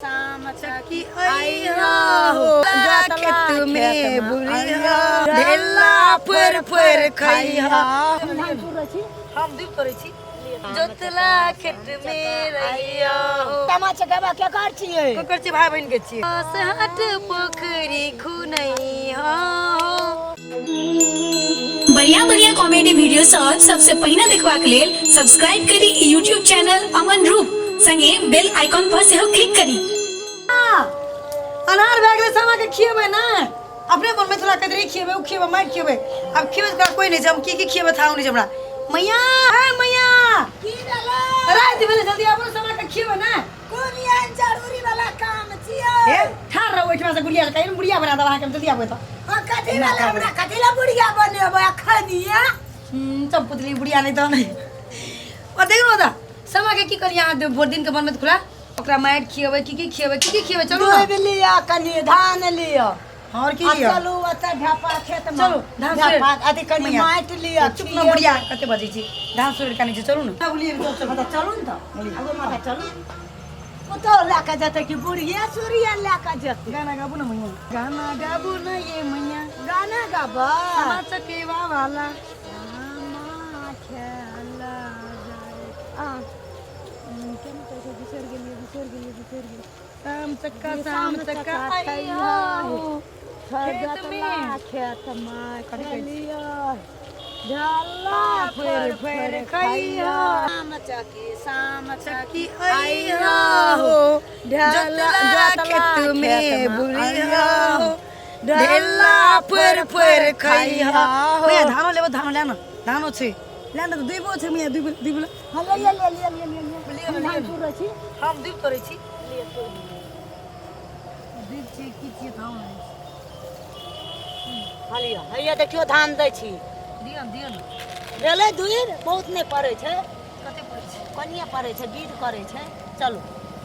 चक्की अइहा हो, खेत में बुलिहा, ढेला फर फर खइहा। हम दूब करै छी, जोतला खेत में रहिया हो। सामा चकेबा के कर छियै? ककर छी? भाई बहिन के छियै। हट पोखरी खुनैहा हो। बढ़िया बढ़िया कॉमेडी वीडियो सब सबसे पहिने देखबाक लेल सब्सक्राइब करी यूट्यूब चैनल अमन रूप, संगे बेल आइकॉन पर सेहो क्लिक करी। अनार भए गेलै, सामा के खिएबै ने। अपने मन में थोड़ा कदरी खिएबै, ओ खिएबै, मारि खिएबै। आब खिएबै तऽ कोइ नहि छै। हम की की खिएबै थाह नहि छै हमरा। मैया, ए मैया, की भेलै? राति भेलै, जल्दी आबू ने, सामा के खिएबै ने। कोन एहन जरूरी वाला काम छियै? हे, ठाढ़ रहू ओहिठमा से, गुड़िया कहियो बुढ़िया बना देब अहाँके हम, जल्दी आबू तऽ। हाँ, कथी वाला? हमरा कथी ला बुढ़िया बनेबै अखनिया? सब पुतली बुढ़िया नहि तऽ नहि। और देखू ने तऽ सामा के की करियै अहाँ भोर दिन के बनबैत खुला ओकरा मारि खिएबै, की की खिएबै, की की खिएबै? चलू ने। दूध लिअ, कनि धान लिअ। हाँ, और की आ लिअ? चलू ओतऽ ढापा खेत में। चलू धान ढापा सोरि। अथी कनि मैया, माटि लिअ। चुप न बुढ़िया, कते बजै छी? धान सोरि कनि छै, चलू ने। बोलिए, चलू। माता चलू ने तऽ आगू माता चलू। पुतोह लए कऽ जेतै कि बुढ़िया सुरिया लए कऽ जेतै? गाना गाबू ने मैया, गाना गाबू ने ये मैया। गाना गाबऽ। सामा चकेवा वाला। सामा खेला जाय आ केना कहै छै? बिसरि गेलियै, बिसरि गेलियै, बिसरि गेलियै। शाम चक्का, शाम शाम चक्का चक्का अइहा हो, खेत में। खेत में कथी कहै छी? खेलियै, ढाला फर फर खइहा। शाम चकी, शाम चक्की अइहा हो, ढाला जोतला खेत में बुलिहा हो, ढेला फर फर खइहा। मैया, धानो लेबो? धानो ले न, धानो छै, ले न। दुइबो छै मैया, दुइबो, दुइबो ले। हाँ, ले लिअ, ले लिअ, ले लिअ, ले लिअ लिअ। ने, हम लिअ धान ने। चूरै छी। हम दुइब करै छी, दुइब छी की छियै धान? हाँ, लिअ, हैया देखियौ, धान दै छी। दिअ ने, दिअ ने। भेलै दूर, बहुत नहि पड़ै छै। कते पड़ै छै? कनिए पड़ै छै, विध करै छै, चलू।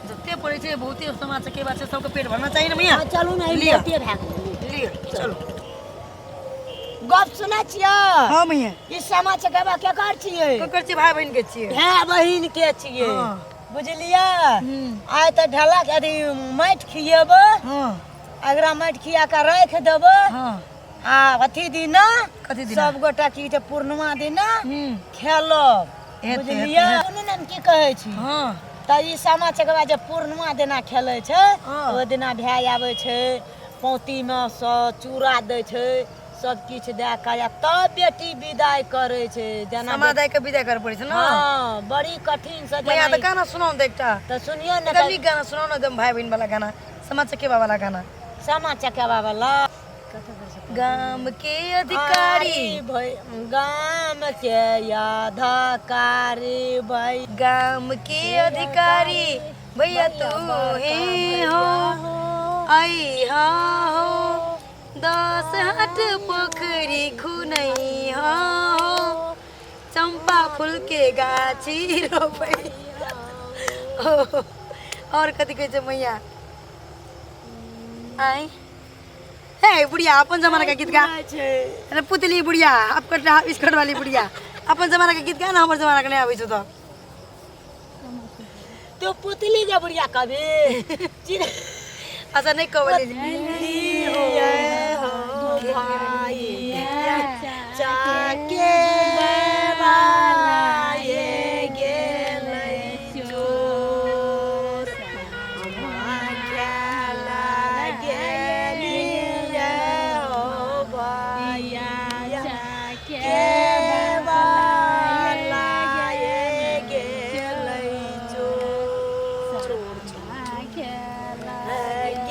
जते पड़ै छै बहुते, समाज चकेबा छै, सबके पेट भरना चाही ने मैया। हाँ, चलू ने। लिअ। बहुते भए गेलै। लिअ, चलू। गप सुनै छियै? हाँ मैया। ई सामा चकेबा केकर छियै? ककर छियै? भाई बहिन के छियै। भाय बहिन के छियै। हाँ। बुझलियै? आइ तऽ ढेला के अथी माटि खिएबै। हाँ। अगरा माटि खिया कऽ राखि देबै। हाँ। आ अथी दिना। कथी दिना? सब गोटा की छै, पूर्णिमा दिना खेलब। हेतै, बुझलियै? हेतै। सुनू ने, हम की कहै छी। हाँ। तऽ ई सामा चकेबा जे पूर्णिमा दिना खेलै छै, हाँ। ओहि दिना भाय आबै छै, पौतीमे सँ चूड़ा दै छै, सब किछु दए कऽ आ तब बेटी विदाई करै छै जेना। समा दए के विदाई करे पड़ै छै ने। हँ, बड़ी कठिन से। मैया, जेना तऽ गाना सुनाउ ने तऽ एकटा। तऽ सुनियौ ने। एकदम नीक गाना सुनाउ ने, एकदम भाई बहिन वाला गाना, सामा चकेबा वाला गाना। सामा चकेबा वाला। गाम के अधिकारी भई, गाम के अधिकारी भई। गाम के अधिकारी भैया तू ही हो, अइहा हो, 10 हाथ पोखरी खुनैहा हो, चंपा फूल के गाछी रोपै हो। और कथी कहै छै मैया? आइ हे बुढ़िया, अपन जमाना का गीत गा। अरे पुतली बुढ़िया, हाफ कट, हाफ स्कर्ट वाली बुढ़िया, अपन जमाना के गीत गा ना, हमर जमाना के नहीं आबै छौ तऽ। तो पुतली के बुढ़िया कभी अच्छा, नहीं कहबै। हो भाई, चाके ये गेलै चोर, खेला गेलियै हो भैया के वाला ये गेलै चोर,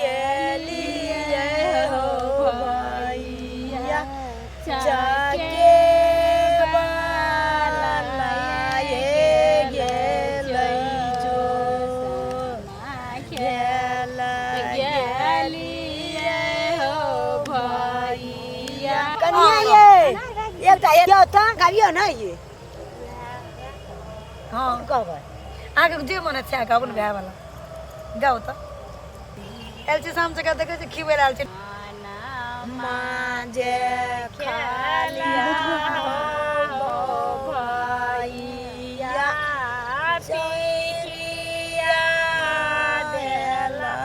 गेलियै हो भैया चाके वाला ये गेलै चोर, खेला गेलियै हो भैया। कनिया ये एकटा ये तऽ गाबियौ ने ये। हाँ। कहबै? अहाँके जे मन छै गाबू ने, भाय वाला गाउ तऽ। आयल छी शाम चका, देखै छी खिबै लए आयल छी। माँ जे खालिया हो भैया, पिकिया देलक।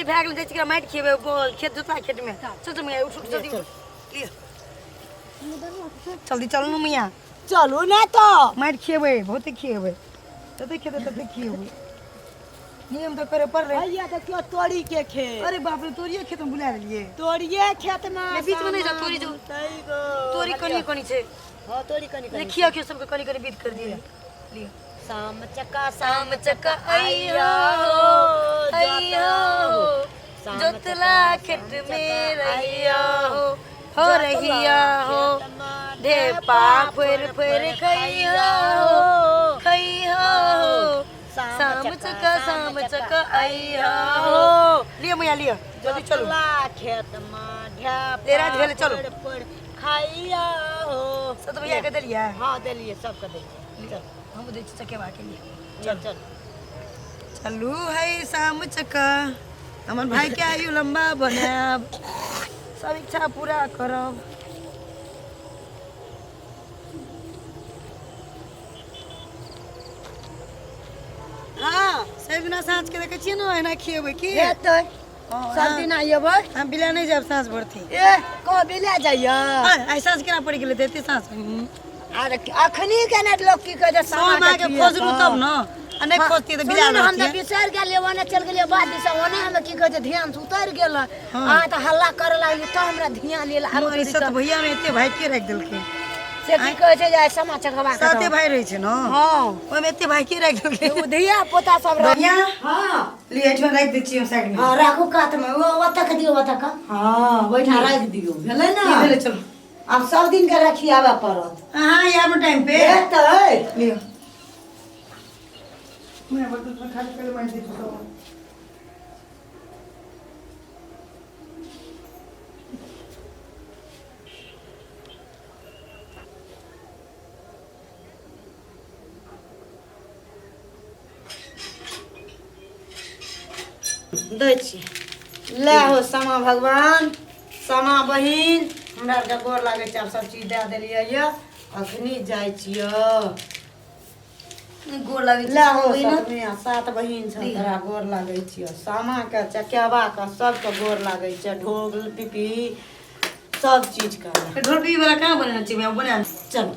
भए गेल, जाइ छी माटि खिएबै बोल खेत जोतला खेत में। चल चल मैया, उठ उठ जल्दी उठ। लिअ जल्दी चलू ने मैया। चलू ने तऽ। माटि खिएबै, बहुते खिएबै, जते खेतै तते खिएबै। नियम तऽ करे पड़लै। हैया देखियौ तोरी के खेत। अरे बाप रे, तोरिये खेत में बुला लेलियै। तोरिये खेत में। नहि, बीच में नहि जाउ, तोरी जो। तोरी कनि कनि छै। हाँ, तोरी कनि कनि। खिया खिया सबके कनि कनि बीत कर दिए। लिअ। शाम चक्का शाम चक्का अइया हो, अइया हो, जोतला खेत में रहिया हो, हो रहिया हो, ढेपा फोर फोर खइया हो, खइया हो, शाम चक्का शाम चक्का अइया हो। लिअ मैया लिअ, जल्दी चलू। जोतला खेत में ढेपा तेरा भेल, चलू। फोर फोर खइया हो। सत भैया के देलियै? हाँ देलियै, सबके देलियै। चल। हम दै छी चकेबा के लिए। चल चल। चलू है शाम चक्का, हमर भाई के आयु लंबा बनायब, सब इच्छा पूरा करब। हाँ। सब दिना साँझ के देखै छियै ने एना खिएबै की? हेतै। हाँ, सब दिना अयबै। हम बिला नहि जायब साँझ भरती। ए कह बिला जाइया? आइ साँझ केना पड़ि गेलै तऽ एते साँझ? आर अखनी के ने लोग की कहै छै सामा के खोजलू तब ने, आ नहि खोजतियै तऽ बिला सुनू ने, हम तऽ रहतियै। बिसरि गेलियै, ओने चलि गेलियै बात दिस, ओने हम की कहै छै ध्यान से उतरि गेल। अहाँ तऽ हल्ला करे लागलियै तऽ हमरा ध्यान एल। आरो मगर ई सत भैया में एते भाई के राखि देलकै? से की कहै छै जे आइ सामा चकवा के साते भाई रहै छै ने। हाँ। ओहिमे एते भाई के राखि देलकै? ओ धिया पोता सब रह। बढ़िया। हाँ। लिअ, एहिठमा राखि दै छियै हम साइड में। हाँ राखू कात में, ओ ओतऽ के दियौ, ओतऽ के। हाँ ओहिठाम राखि दियौ, भेलै ने? की भेलै? चलू। आब सब दिन के रखियाबऽ पड़त। अहाँ आयब टाइम पे। हेतै। लिअ। मैं बर्तन में खाली पहले मार दी तो। दै छी, ले हो सामा भगवान, सामा बहिन, हमरा आरके गोर लागै छै। आब सब चीज दए देलियै यऽ, अखनी जाइ छियै। गोर लागै ले हो। बहिन। सतमिया, सात बहिन छ तोरा गोर लागै छियौ। सामाके चकेबाके सबके गोर लागै छै, ढोल पिपी सब चीजके। ढोल पिपी वाला कहाँ बनेने छी? बना। चल।